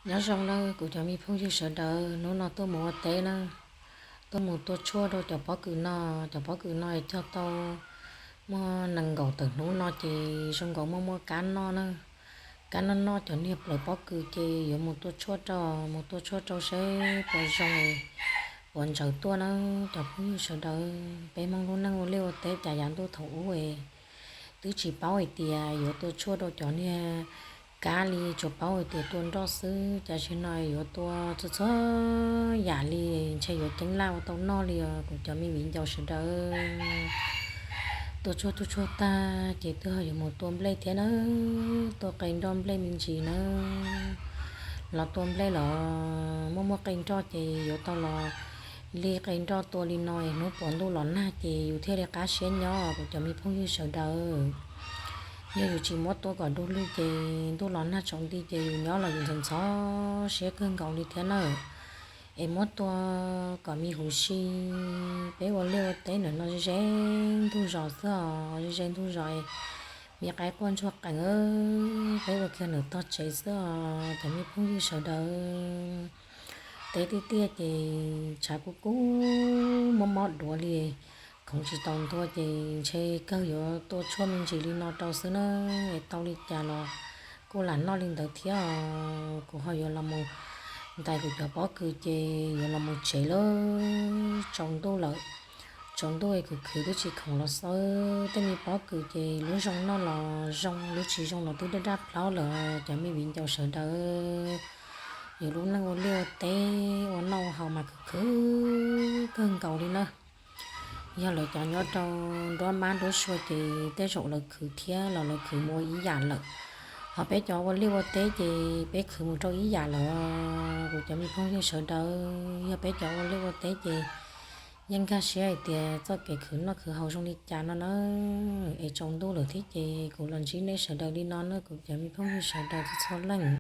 Nyob zoo nawb kuv cov me phooj ywg sawv daws, hnub no tuaj mus ua teb na, tuaj mus tua tshuaj rau cov pob kws no. Cov pob kws no cog tau muaj nees nkaum tawm hnub no ces zoo nkaus muaj muaj kab noj na. Kab noj noj cov niag plawv pob kws ces yuav mus tua tshuaj rau, mus tua tshuaj rau seb puas zoo, puas ntsaws tuaj na. Cov phooj ywg sawv daws, peb Hmoob lub neej ua liaj ua teb cas yav ntuj thaum ub twb tsis paub hais tias yuav tua tshuaj rau cov niag kab li, tsuas paub hais tias tua nroj xwb, cas zaum no yuav tua txhua txhua yam li, ntshe yuav ceeb laj ua tau noj li os kuv cov me viv ncaus sawv daws. Tua tshuaj tua tshuaj tag ces twb ho yuav mus tua nplej thiab na, tua qe nroj nplej me ntsis na. Los tua nplej los muaj muaj qe nroj ces yuav tau los li qe nroj tua li no, hnub puas ntuj los nag ces yus thiaj li qab siab nyob kuv cov me phooj ywg sawv daws. Yog yus tsis muab tua kom du lug ces ntuj los nag tsaus nti ces yus nyob los yus ntxhov ntxhov siab kawg nkaus li thiab na. Es muab tua kom me huv si. Peb ua liaj ua teb ntawm no ze ze ntug zos xwb os, ze ze ntug zos, me qaib quaj ntsuag qees, peb ua kiag ntawm tog tsev xwb os cov me phooj ywg sawv daws. Teb tiaj tiaj ces tshav kub kub mob mob duav li, khoov tsis tau ntua ces ntshe kawg yuav tua tshuaj me ntsis li no rau xwb na. Es tau li cas los kuj lam noj li ntawd thiab os. Kuv ho yuav los mus ntais kuv cov pob kws ces yuav los mus tsev lawm, tsaus ntuj lawm. Tsaus ntuj es khwv khwv twb tsis khoom los xwb, tej me pob kws ces lub zoo noj los zoo, lub tsis zoo los twb daj daj plaub lawm cov me viv ncaus sawv daws. Yus lub neej ua liaj ua teb ua noj ua haus mas khwv khwv kawg nkaus li na. Yog lawv cov nyob rau nruab mab nruab sua ces tej zaum lawv khwv thiab los lawv khwv mus ua ib yam lawm. Ho peb cov ua liaj ua teb ces peb khwv mus rau ib yam lawm. Kuv cov me phooj ywg sawv daws, yog peb cov ua liaj ua teb ces yeej nkag siab hais tias txoj kev khwv noj khwv haus zoo li cas no na. Es tsaus ntuj lawm thiab ces kuv los ntsib nej sawv daws li no na kuv cov me phooj ywg sawv daws txhua txhua leej.